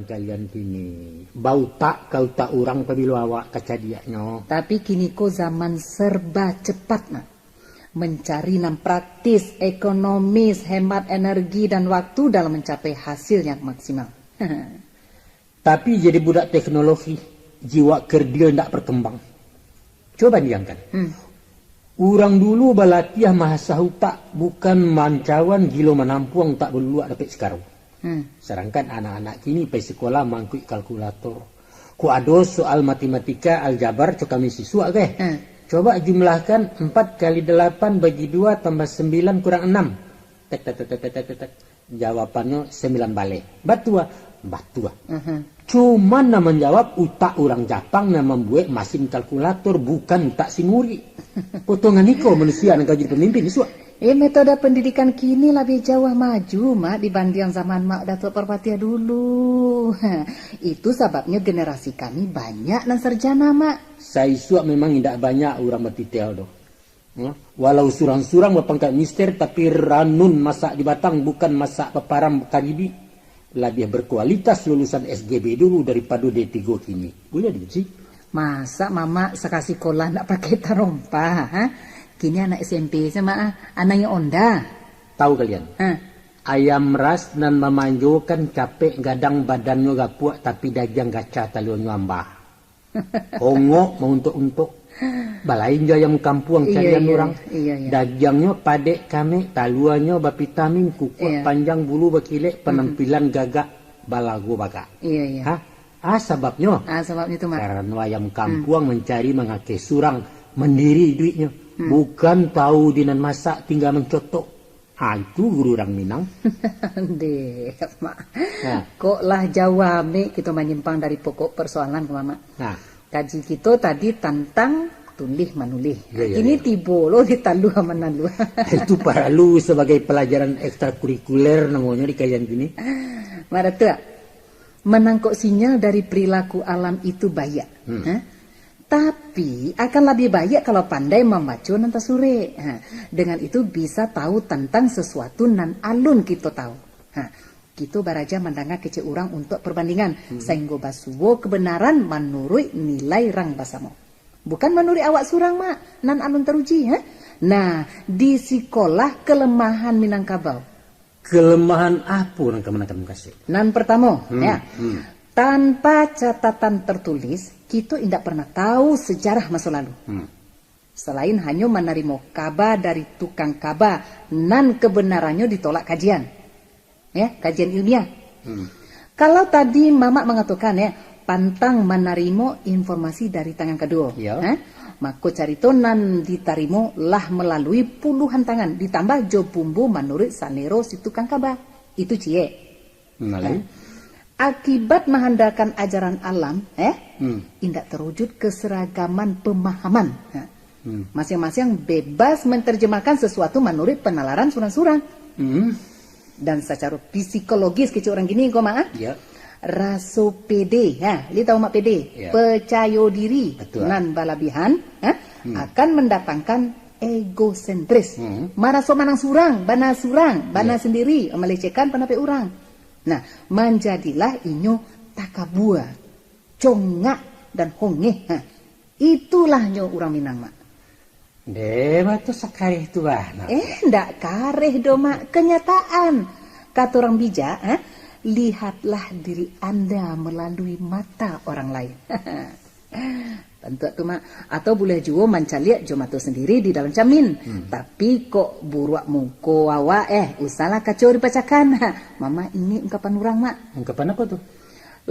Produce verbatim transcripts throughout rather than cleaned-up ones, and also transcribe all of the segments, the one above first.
Kalian kini, bautak ka utak urang pabilo awak kacadiaknyo. Tapi kini ko zaman serba cepat, nak. Mencari nan praktis, ekonomis, hemat energi dan waktu dalam mencapai hasil yang maksimal. Tapi jadi budak teknologi, jiwa kerdiyo indak berkembang. Cubo bandiangkan. Hmm. Urang dulu balatiah maasah utak, bukan mancawan gilo manampuang tak baluluak dapek sikaro. Hmm. Sadangkan anak-anak kini pai sikolah mangkuik kalkulator. Kok ado soal matematika, aljabar, co kami sisuak keh. Hmm. Coba jumlahkan empat kali delapan bagi dua tambah sembilan kurang enam. Tek, tek, tek, tek, tek, tek, tek. Jawabannyo sambilan baleh. Batua? Batua. Aha. Cuman nan manjawab utak urang Japang nan mambuek masin kalkulator, bukan utak si murik. Potongan iko manusia nan ka jadi pamimpin isuak. Eh, metode pendidikan kini labiah jauah maju, Mak, dibandiang zaman Mak Datuak Parpatiah dulu. Itu sababnyo generasi kami banyak nan sarjana, Mak. Saisuak memang indak banyak urang batitel doh. Hmm? Walau surang-surang bapangkat mister, tapi ranun masak di batang, bukan masak paparam karibik. Labiah berkualitas lulusan S G B dulu daripado D tigo kini. Buliah diuji. Masa mamak sakasikolah ndak pakai tarompa, ha? Kini anak S M P se, Mak, ah. Anaknyo onda. Tahu kalian? Ha. Ayam ras nan mamanjokan capek gadang badannyo gapuak, tapi dagiang gaca talionyo ambah. Ongok mauntok-untok. Balain jo ayam kampuang. Iyo, carian iyo, urang. Iyo, iyo. Dagiangnyo padek kamek, taluanyo bapitamin, kukuak, iyo, panjang, bulu bakilek, mhm, panampilan gagak, balago bagak. Iyo, iyo. Ha? Ah, sababnyo? Ah, sababnyo tu, Mak. Karano ayam kampuang, hmm, mancari mangakeh surang, mandiri iduiknyo. Hmm. Bukan tahu di nan masak, tingga mancotok. Ha, itu guru urang Minang. Deh, Mak. Nah. Kok lah jauah amek kito manyimpang dari pokok persoalan ko, Mak. Nah. Kaji kito tadi tantang tulih manulih. Ya, ya, kini ya. Tibo lo di taluah manaluah. Itu paralu sabagai palajaran ekstrakurikuler namonyo di kalian kini. Mak Datuak, manangkok sinyal dari perilaku alam itu baiak. Hmm. Ha? Tapi, akan labiah baiak kalau pandai mambaco nan tasurek. Ha, dengan itu bisa tahu tantang sasuatu nan alun kito tahu. Ha, kito baraja mandanga kecek urang untuak perbandingan, hmm, sainggo basuo kebenaran manuruik nilai rang basamo. Bukan manuruik awak surang, Mak, nan alun taruji, ha? Nah, di sikolah kelemahan Minangkabau. Kelemahan apo nan ka Minangkabau kasek? Nan partamo, hmm, ya. Hmm. Tanpa catatan tertulis, kito indak pernah tahu sejarah maso lalu. Hmm. Salain hanyo manarimo kaba dari tukang kaba nan kebenarannyo ditolak kajian. Ya, kajian ilmiah. Hmm. Kalau tadi Mamak mangatokan, ya, pantang manarimo informasi dari tangan kaduo. Ya. Ha? Mako carito nan ditarimo lah malalui puluhan tangan, ditambah jo bumbu manuruik salero si tukang kaba. Itu ciek. Nah, lalu? Akibat maandalkan ajaran alam, eh, hmm, indak terwujud keseragaman pemahaman. Ha. Hmm. Masiang-masiang bebas menterjemahkan sesuatu manuruik penalaran surang-surang. Hmm. Dan sacaro psikologis kecek urang kini ko, Mak, ah, ya, raso pede, ha, li tahu Mak pede? Ya. Percayo diri. Betul. Nan balabihan, ha, hmm, akan mendatangkan egosentris. Hmm. Maraso manang surang, bana surang, bana, ya, sendiri, melecehkan pandapek urang. Nah, manjadilah inyo takabua, congak, dan hongeh. Ha. Itulah nyo urang Minang, Mak. Deh, batu sakareh tu, bah. Nah. Eh, ndak kareh doh, Mak. Kenyataan. Kata orang bijak, ha? Lihatlah diri Anda melalui mata orang lain. Tantu tu, Mak. Atau buliah juo mancaliak jo mato sendiri di dalam camin. Hmm. Tapi kok buruak muko awak, eh, usahlah kaco dipacakan. Mamak ingek ungkapan urang, Mak. Ungkapan apo tu?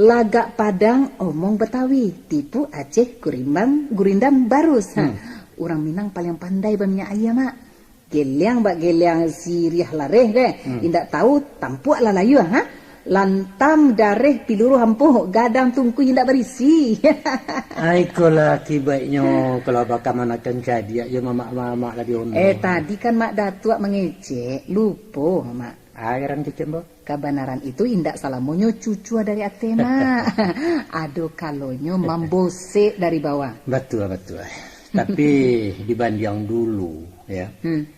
Lagak Padang omong Betawi, tipu Aceh gurimbang, gurindam barus. Ha. Hmm. Urang Minang paliang pandai baminyak aia, Mak. Geliang bak geliang siriah lareh, deh. Hmm. Indak tahu tampuak lah layuah, ha? Lantam dareh piluru ampuh, gadang tungkui indak barisi. Ai, ikolah akibatnyo kalau bakamanakan cadiak jo mamak-mamak lah di ono. Eh, tadi kan Mak Datuak mangecek, lupo, Mak. Ah, garan kecek, Mbok. Kabanaran itu indak salamonyo cucua dari ateh, Mak. Ado kalonyo mambosek dari bawah. Batua, batua. Tapi dibandiang dulu, ya. Hmm.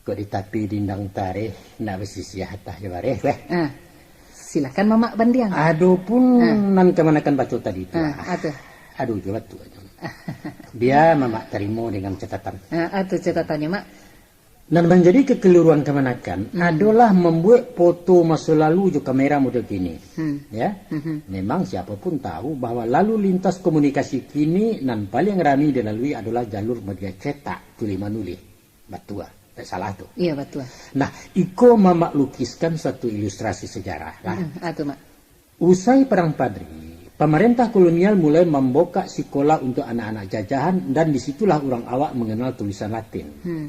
Kok di tapi dindang tareh, nak basisiah atah jo bareh, weh. Ah. Silakan Mamak bandiang. Adopun Ha. nan kamanakan baco tadi tu, Ha, ah, atu. aduh, jo batua. Bia Mamak tarimo dengan catatan. Ha, atu catatannyo, Mak. Nan manjadi kakaliruan kamanakan Hmm. adolah mambuek foto maso lalu jo kamera model kini. Hmm. Ya, Mhm. memang siapo pun tahu bahwa lalu lintas komunikasi kini nan paliang rami dilalui adolah jalur media cetak, tulih manulih. Batua, tak salah tu. Iya, batua. Nah, iko Mamak lukiskan suatu ilustrasi sejarah lah. Hmm, atu, Mak. Usai Parang Padri, pamarentah kolonial mulai mambukak sikolah untuak anak-anak jajahan, dan di situlah urang awak manganal tulisan Latin. Hmm.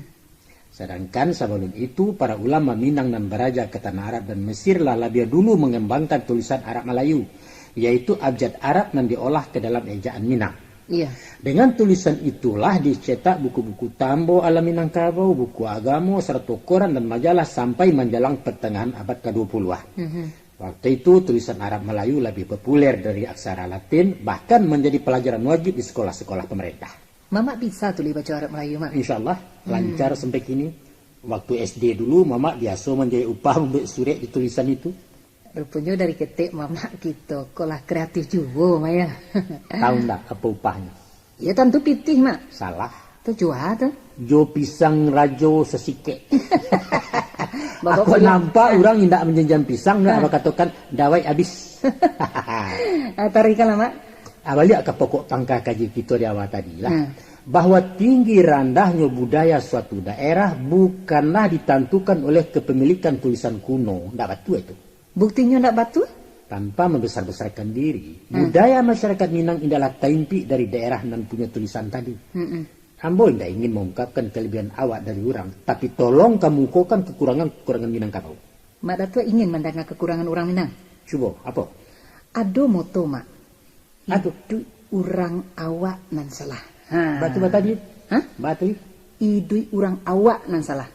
Sadangkan sabalun itu, para ulama Minang nan baraja ka tanah Arab dan Mesir lah labiah dulu mangambangkan tulisan Arab Malayu, yaitu abjad Arab nan diolah ka dalam ejaan Minang. Iya. Dengan tulisan itulah dicetak buku-buku Tambo Alam Minangkabau, buku agamo, sarato koran dan majalah sampai manjalang partangahan abad ka dua puluah. Mhm. Waktu itu, tulisan Arab Malayu labiah populer dari aksara Latin, bahkan manjadi palajaran wajib di sekolah-sekolah pamarentah. Mamak bisa tulih baco Arab Malayu, Mak? Insya Allah, Hmm. lancar sampai kini. Waktu S D dulu, Mamak biaso manjahit upah mambuek surek di tulisan itu. Ruponyo dari ketek Mamak kito ko lah kreatif juo, Mak, ya. Tahu ndak apo upahnyo? Ya, tantu pitih, Mak. Salah. Tu jua tu. Jo pisang rajo sasikek. Bapak Aku kuliah. nampak Ha. urang indak manjanjian pisang, Ha. bakatokan, "Dawai abih." Ah, taruihkanlah, Mak. Ah, baliak ka pokok pangka kaji kito di awal tadi lah. Hmm. Bahwa tinggi randahnyo budaya suatu daerah bukanlah ditantukan oleh kepemilikan tulisan kuno. Ndak batua itu. Buktinyo ndak batua? Tanpa membesar-besarkan diri, Hmm. budaya masyarakat Minang indahlah taimpik dari daerah nan punyo tulisan tadi. Mm-mm. Ambo indak ingin mengungkapkan kelebihan awak dari urang, tapi tolong kamukokan kekurangan-kekurangan Minangkabau. Mak Datuak ingin mandanga kekurangan urang Minang? Cubo, apo? Ado moto, Mak. Atu. Iduik urang awak nan salah. Ha. Batu batadi. Hah? Batu. Iduik urang awak nan salah.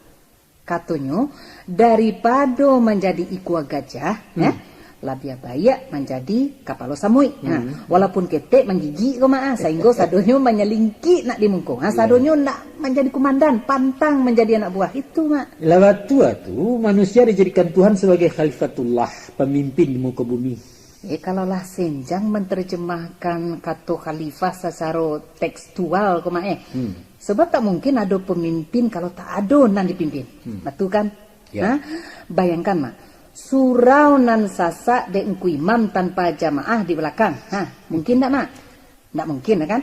Katonyo, daripado manjadi ikua gajah, Hmm. eh, labiah baiak manjadi kapalo samuik. Ha, Hmm. walaupun ketek manggigik ko, Mak, ah, sainggo sadonyo manyalingkik nak di muko. Ha, Iya. sadonyo nak manjadi kumandan, pantang manjadi anak buah. Itu, Mak. Lah batua tu, manusia dijadikan Tuhan sebagai khalifatullah, pemimpin di muko bumi. Eh, kalau lah senjang menterjemahkan kato khalifah sacaro tekstual ko, Mak, eh. Hmm. Sebab tak mungkin ado pemimpin kalau tak ado nan dipimpin. Hmm. Batua kan? Ya. Ha? Bayangkan, Mak. Surau nan sasak dek Ngku Imam tanpa jamaah di balakang. Ha, mungkin ndak, Mak? Ndak mungkin, kan?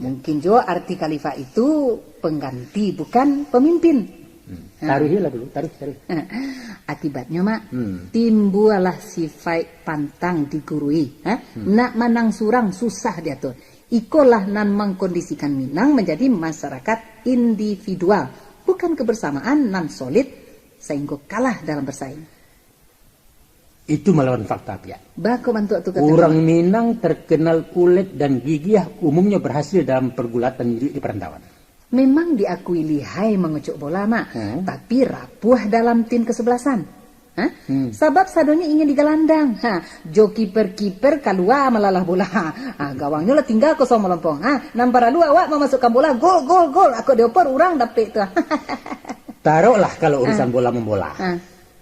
Mungkin juo arti khalifah itu pengganti, bukan pemimpin. Hmm. Ha. Taruihlah dulu, taruih, taruih. Akibatnyo, Mak, Hmm. timbualah sifaik pantang digurui, ha? Hmm. Nak manang surang susah diatur. Ikolah nan mangkondisikan Minang manjadi masyarakat individual, bukan kebersamaan nan solid, sainggo kalah dalam bersaing. Itu malawan fakta, Piak. Bako bantuak tu kato Urang Minang terkenal ulet dan gigiah, umumnyo berhasil dalam pergulatan iduik di perantauan. Memang diakui lihai mangucuk bola, Mak, Hmm. tapi rapuah dalam tim kesebelasan. Ha? Hmm. Sabab sadonyo ingin digalandang. Ha, jo kiper-kiper kalua malalah bola. Ha, gawangnyo lah tingga kosong malompong. Ha, nan paralu awak mamasukkan bola, gol, gol, gol. Ako dioper urang dapek tu. Taroklah kalau urusan Ha. bola mambola. Ha.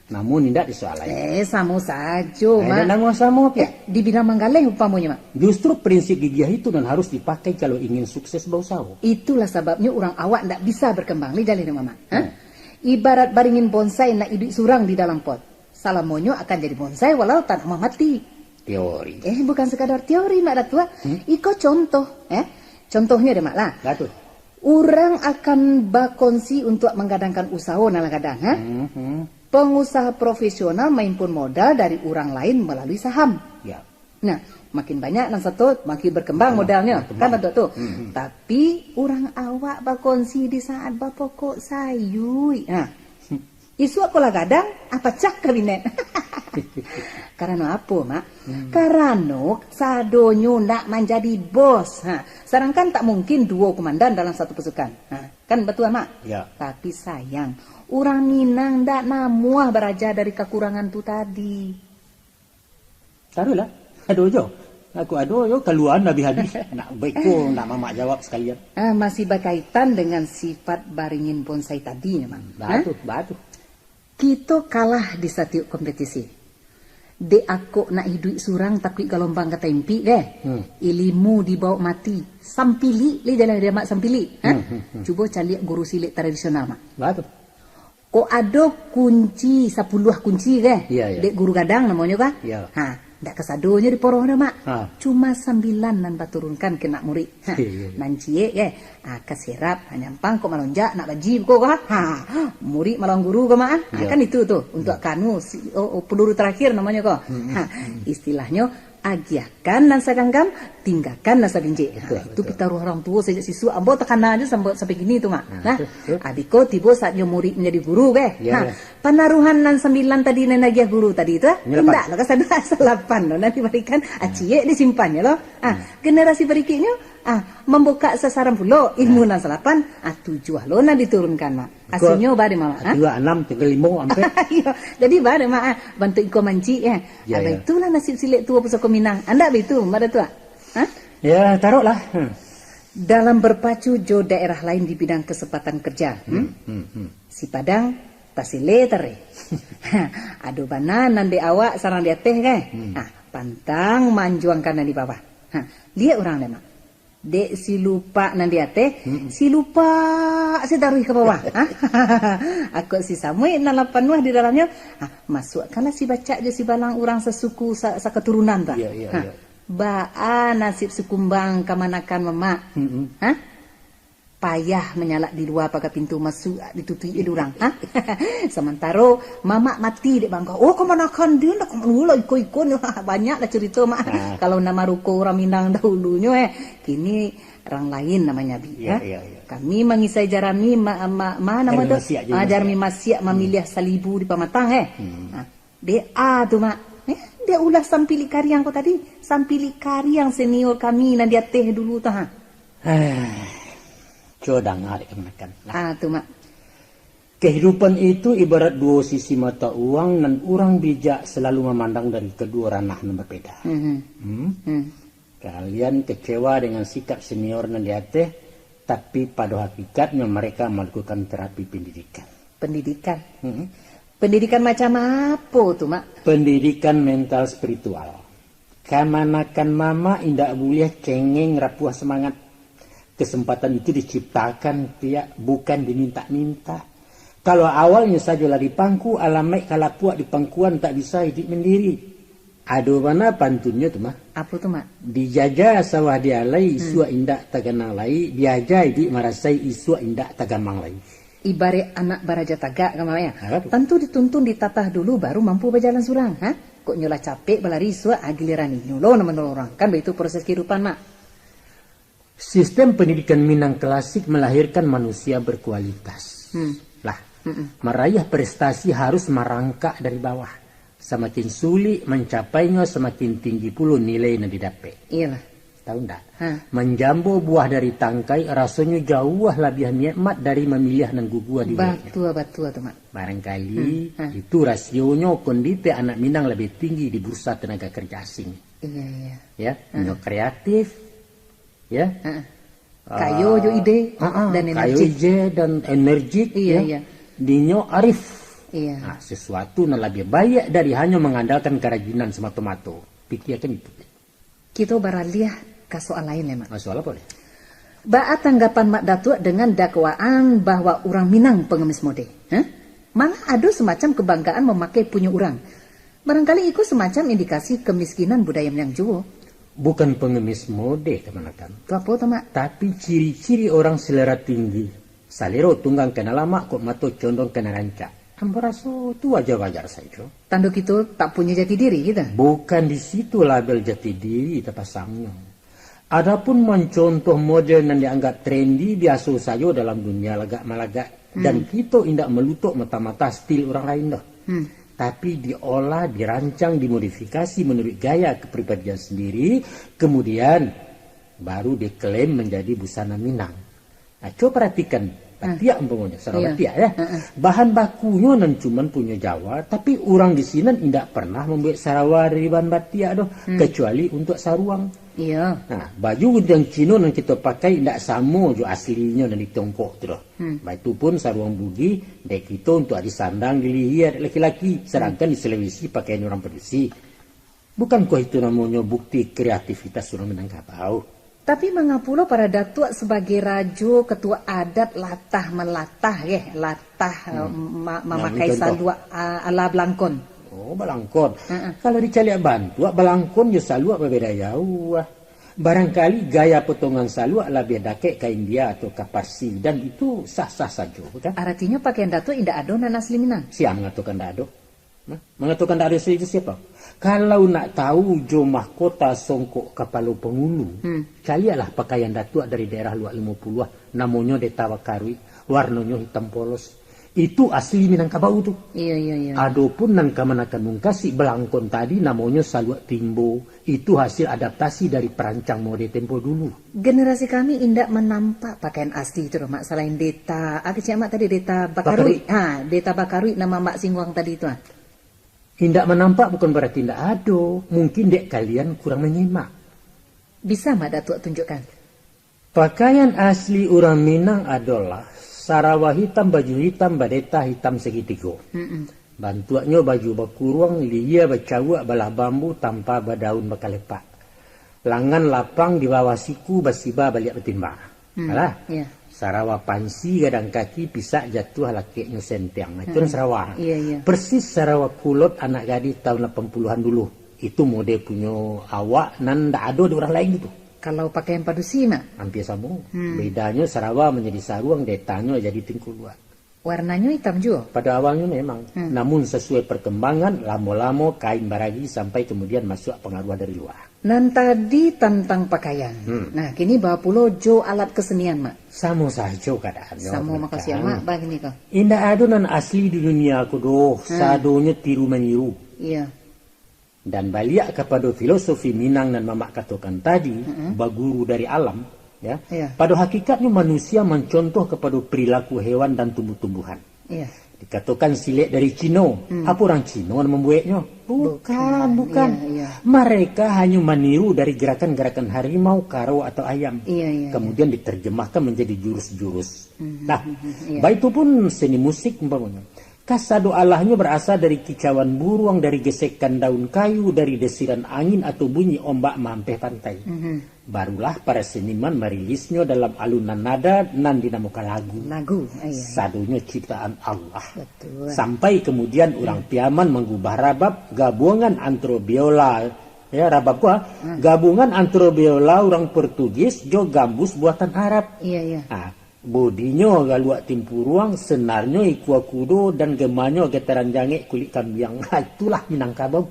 Namun indak di soal lain. Eh, samo sajo, Eh, Mak. indak namuah samo, Piak. Eh, di bidang manggaleh umpamonyo, Mak. Justru prinsip gigiah itu nan harus dipakai kalau ingin sukses bausaho. Itulah sababnyo urang awak ndak bisa berkembang, ni jaleh dek Mamak. Ha? Hmm. Ibarat baringin bonsai nak iduik surang di dalam pot. Salamonyo akan jadi bonsai walau tak namuah mati. Teori. Eh, bukan sekadar teori, Mak Datuak. Hmm? Iko contoh, eh. Contohnyo deh, Mak, lah. Lah tu. Urang akan bakongsi untuak manggadangkan usaho nan lah gadang, ha? Hmm, hmm. Pengusaha profesional maimpun modal dari urang lain malalui saham. Ya. Nah, makin banyak nan sato, makin berkembang Berkembang, modalnyo. berkembang. Kan, Datuk, tu? Hmm, hmm. Tapi, urang awak bakongsi di saat bapokok sayuik. Ha. Isuak ko lah gadang, ah, pacah kabinet. Karano apo, Mak? Hmm. Karano sadonyo nak manjadi bos. Ha. Sadangkan tak mungkin duo komandan dalam satu pasukan. Ha. Kan batua, Mak? Ya. Tapi sayang, urang Minang ndak namuah baraja dari kakurangan tu tadi. Taruihlah. Ado jo. Aku ado jo, kaluaan habih-habih. Nak beko, nak Mamak jawab sakalian. Ah, masih bakaitan dengan sifat baringin bonsai tadi, Mak. Batua, Ha? batua. Kito kalah di satiok kompetisi. Dek akok nak iduik surang, takuik galombang ka taimpik, keh. Hmm. Ilimu dibawok mati. Sampilik lai jalan dia, Mak, sampilik. Ha? Hmm, hmm, hmm. Cubo caliak guru silek tradisional, Mak. Batua. Kok ado kunci sapuluah kunci, keh? Iya, iya. Dek guru gadang namonyo, kah? Iya. Ha, ndak kasadonyo diporoh doh, Mak. Ha. Cuma sambilan nan baturunkan ka anak murik. Ha, iya, iya. Nan ciek, keh? Ah, ka serap, ha, nyampang kok malonjak, nak baji ko, ha. Ha, murik malawan guru ko, Mak, ah. Ha, iya. Kan itu tu, untuak kanu, si, oh, oh, peluru terakhir namonyo ko. Hmm, hmm, ha, hmm. Istilahnyo, agiahkan nan saganggam, tinggakan nan sabinjek. Betul, ha, itu betul. Pitaruah urang tuo sajak sisuak, ambo takana aja sampai, sampai kini tu, Mak. Nah, nah, betul, betul. Abih ko tibo saatnyo murik manjadi guru, keh. Iya, ha, iya. Panaruhan nan sambilan tadi nan agiah guru tadi tu, ah. Indak lah, kasado salapan lo, nan dibarikan, ah, ciek disimpannyo lo. Ah, hmm. Generasi barikiknyo, ah, mambukak sasaran pulo, ilmu nan salapan, ah, tujuah lo nan diturunkan, Mak. Hasilnyo ba dek Mamak, ah? Tujuah, anam, tingga limo, ampek. Iyo, jadi ba dek Mak, ah, bantuak iko mancik, eh. Ya, ah, ya. Baitulah nasib silek tuo pusako Minang. Andak baitu, Mak Datuak? Ha? Ya, taruhlah. Hmm. Dalam berpacu jo daerah lain di bidang kesempatan kerja, hmm? Hmm, hmm, hmm. Si Padang, tasile tare. Ado bana nan di awak, sarang di ateh, kan? Hmm. Ah, pantang manjuangkan nan di bawah. Ha, liek urang deh, Mak. Dek si lupak nan di ateh, mm-mm, si lupak si taruih ka bawah. Ha? Akok si samuik nan lah panuah di dalamnyo, ha, masuakkanlah si bacak jo si balang urang sasuku sa-, sakaturunan tu. Iya, iya, ha, iya. Baa nasib si kumbang kamanakan, Mamak? Mm-mm. Ha? Payah manyalak di lua paga pintu, masuak ditutuik dek urang. Ha? Samantaro Mamak mati dek bangka. Oh, kamanakan dia, ndak kamanakan lah, iko-iko ni. Banyak lah carito, Mak. Ha. Kalau nan maruko urang Minang dahulunyo, eh. Kini rang lain namonyo, Abi, iya, ha? Iya, iya. Kami mangisai jarami, ma-, ma-, ma namo tu? Jarami masiak, jarami masiak. Ah, jarami masiak, hmm, mamiliah salibu di pamatang, eh. Hmm. Ha. Dek a tu, Mak. Eh, dek ulah sampilik kariang ko tadi. Sampilik kariang senior kami nan di ateh dulu tu, ha. Eh, cubo danga dek kamanakan. Ah, tu, Mak. Kehidupan itu ibarat duo sisi mata uang nan urang bijak salalu mamandang dari kaduo ranah nan babeda. Mhm. Hmm? Hmm. Kalian kecewa dengan sikap senior nan di ateh, tapi pado hakikatnyo mereka melakukan terapi pendidikan. Pendidikan? Hmm. Pendidikan macam apo tu, Mak? Pendidikan mental spiritual. Kamanakan Mamak indak buliah cengeng rapuah semangat. Kesempatan itu diciptakan, Piak, bukan dimintak-mintak. Kalau awalnyo sajo lah dipangku, alamaik ka lapuak di pangkuan, tak bisa iduik mandiri. Ado bana pantunnyo tu, Mak. Apo tu, Mak? Dijaja sawah dialai, hmm, isuak indak taganang lai, diaja iduik marasai, isuak indak tagamang lai. Ibaraik anak baraja tagak, kan, Mak, ya? Ha, tu. Tantu dituntun ditatah dulu, baru mampu bajalan surang, ha? Kok nyo lah capek balari, isuak, ah, giliran inyo lo nan manolong urang. Kan baitu proses kehidupan, Mak. Sistem pendidikan Minang klasik melahirkan manusia berkualitas. Hmm. Lah, mm-mm, maraih prestasi harus marangkak dari bawah. Samakin sulik mancapainyo, samakin tinggi pulo nilai nan didapek. Iyolah. Tahu ndak? Ha. Manjambo buah dari tangkai, rasonyo jauah labiah nikmat dari mamiliah nan gugua di bawah. Batua, batua tu, Mak. Barangkali, hmm, ha, itu rasionyo kondite anak Minang labiah tinggi di bursa tenaga kerja asing. Iya, iya. Ya, ha, inyo kreatif, ya. Ha. Kayo jo ide, ah, ah, dan kayo energik. Ide dan energik, iya, ya. Iya. Dinyo arif. Iya. Nah, sesuatu nan labiah baiak dari hanyo mangandalkan karajinan samato-mato. Pikiakan itu. Kito baraliah ka soal lain, ya, Mak. Ah, soal apo, deh? Baa tanggapan Mak Datuak dengan dakwaan bahwa urang Minang pangamis mode? Hah? Malah ado semacam kebanggaan mamakai punyo urang. Barangkali iko semacam indikasi kemiskinan budaya Minang juo. Bukan pengemis mode, kamanakan. Tu apo tu, Mak? Tapi ciri-ciri orang selera tinggi. Salero tunggang ka nan lamak, kok mato condong ka nan rancak. Ambo raso tu wajar-wajar sajo. Tando kito tak punyo jati diri kito? Bukan di situ label jati diri tapasangnyo. Adapun mancontoh model nan dianggap trendy, biaso sajo dalam dunia lagak-malagak. Dan, hmm, kito indak malutok mata-mata stil urang lain doh. Hmm. Tapi diolah, dirancang, dimodifikasi manuruik gaya kepribadian sendiri, kemudian baru diklaim manjadi busana Minang. Nah, cubo paratikan batiak, ah, umpamonyo, sarah, iya, batiak, ya. Heeh. Bahan bakunyo nan cuman punyo Jawa, tapi urang di sinan indak pernah mambuek sarawa dari bahan batiak doh, hmm, kecuali untuak saruang. Iya. Nah, baju guntiang Cino nan kito pakai indak samo jo aslinyo nan di Tiongkok tu doh. Hmm. Baitu pun saruang Bugis, dek kito untuak disandang di lihia dek laki-laki, sedangkan, hmm, di Sulawesi pakaian urang padusi. Bukankah itu namonyo bukti kreativitas urang Minangkabau? Tapi, manga pulo para datuak sabagai rajo, ketua adat, latah malatah, eh, latah, eh, Hmm. ma-, Nah, mamakai contoh. saluak, ah, ala balangkon? Oh, balangkon. Heeh. Kalau dicaliak bantuak, balangkon jo saluak babeda jauah. Barangkali gaya potongan saluak labiah dakek ka India atau ka Parsi, dan itu sah-sah sajo, kan? Aratinyo, pakaian datuak indak ado nan asli Minang? Sia mangatokan ndak ado? Nah, mangatokan ndak ado asli itu siapa? Kalau nak tahu jo mahkota songkok kapalo pangulu, Hmm. caliaklah pakaian datuak dari daerah Luak Limo Puluah, namonyo Deta Bakaruik, warnonyo hitam polos. Itu asli Minangkabau tu. Iyo, iyo, iyo. Adopun nan kamanakan mungkasi balangkon tadi, namonyo saluak timbo, itu hasil adaptasi dari perancang mode tempo dulu. Generasi kami indak manampak pakaian asli tu doh, Mak, salain Deta, ah, kecek Mak tadi, Deta Bakaruik. Bakaruik. Ha, Deta Bakaruik nan Mak singguang tadi tu, ah. Indak manampak bukan barati indak ado, mungkin dek kalian kurang manyimak. Bisa Mak Datuak tunjukkan? Pakaian asli urang Minang adolah sarawa hitam, baju hitam, badeta hitam sagitigo. Mm-mm. Bantuaknyo baju bakuruang, lihia bacawuak, balah bambu, tampa badaun bakalepak. Langan lapang di bawah siku, basiba baliak batimba. Hmm, Alah. Iya. Sarawa pansi gadang kaki, pisak jatuah lakeknyo sentiang. Nah, itu Hmm. sarawa. Iya, iya. Persis sarawa kulot anak gadih tahun lapan puluhan dulu. Itu mode punyo awak nan ndak ado di urang lain gitu. Kalau pakaian padusi, Mak? Hampir samo. Hmm. Bedanyo sarawa manjadi saruang, detanyo jadi tingkuluak. Warnanyo hitam juo? Pada awalnyo memang. Hmm. Namun sasuai perkembangan, lamo-lamo kain baragi sampai kemudian masuak pangaruah dari luar. Nan tadi tantang pakaian. Hmm. Nah, kini baa pulo jo alat kesenian, Mak? Samo sajo keadaannyo. Samo mako sia, Mak, bagini ko. Indak ado nan asli di dunia ko doh, Hmm. sadonyo tiru maniru. Iya. Dan baliak kapado filosofi Minang nan Mamak katokan tadi, Mm-mm. baguru dari alam, ya. Iya. Pado hakikatnyo manusia mancontoh kapado perilaku hewan dan tumbuh-tumbuhan. Iya. Dikatokan silek dari Cino. Hmm. Apo urang Cino nan mambueknyo? Bukan, Bukan, bukan. iya, iya. Mereka hanyo maniru dari gerakan-gerakan harimau, karau, atau ayam. Iya, iya, iya. Kemudian diterjemahkan menjadi jurus-jurus. Mhm, Nah, mhm, iya. baitu pun seni musik umpamonyo. Kasado alahnyo barasa dari kicauan buruang, dari gesekan daun kayu, dari desiran angin, atau bunyi ombak maampeh pantai. Mhm. Barulah para seniman marilisnyo dalam alunan nada nan dinamokan lagu. Lagu, iya. Sadonyo ciptaan Allah. Betul. Sampai kemudian urang Hmm. Piaman manggubah rabab, gabungan antaro biola, ya, rabab ko, ah, Hmm. gabungan antaro biola urang Portugis jo gambus buatan Arab. Iya, iya. Ah, Bodinyo galuak timpuruang, senarnyo ikua kudo, dan gemanyo gataran jangek kulik kambiang. Ha, itulah Minangkabau.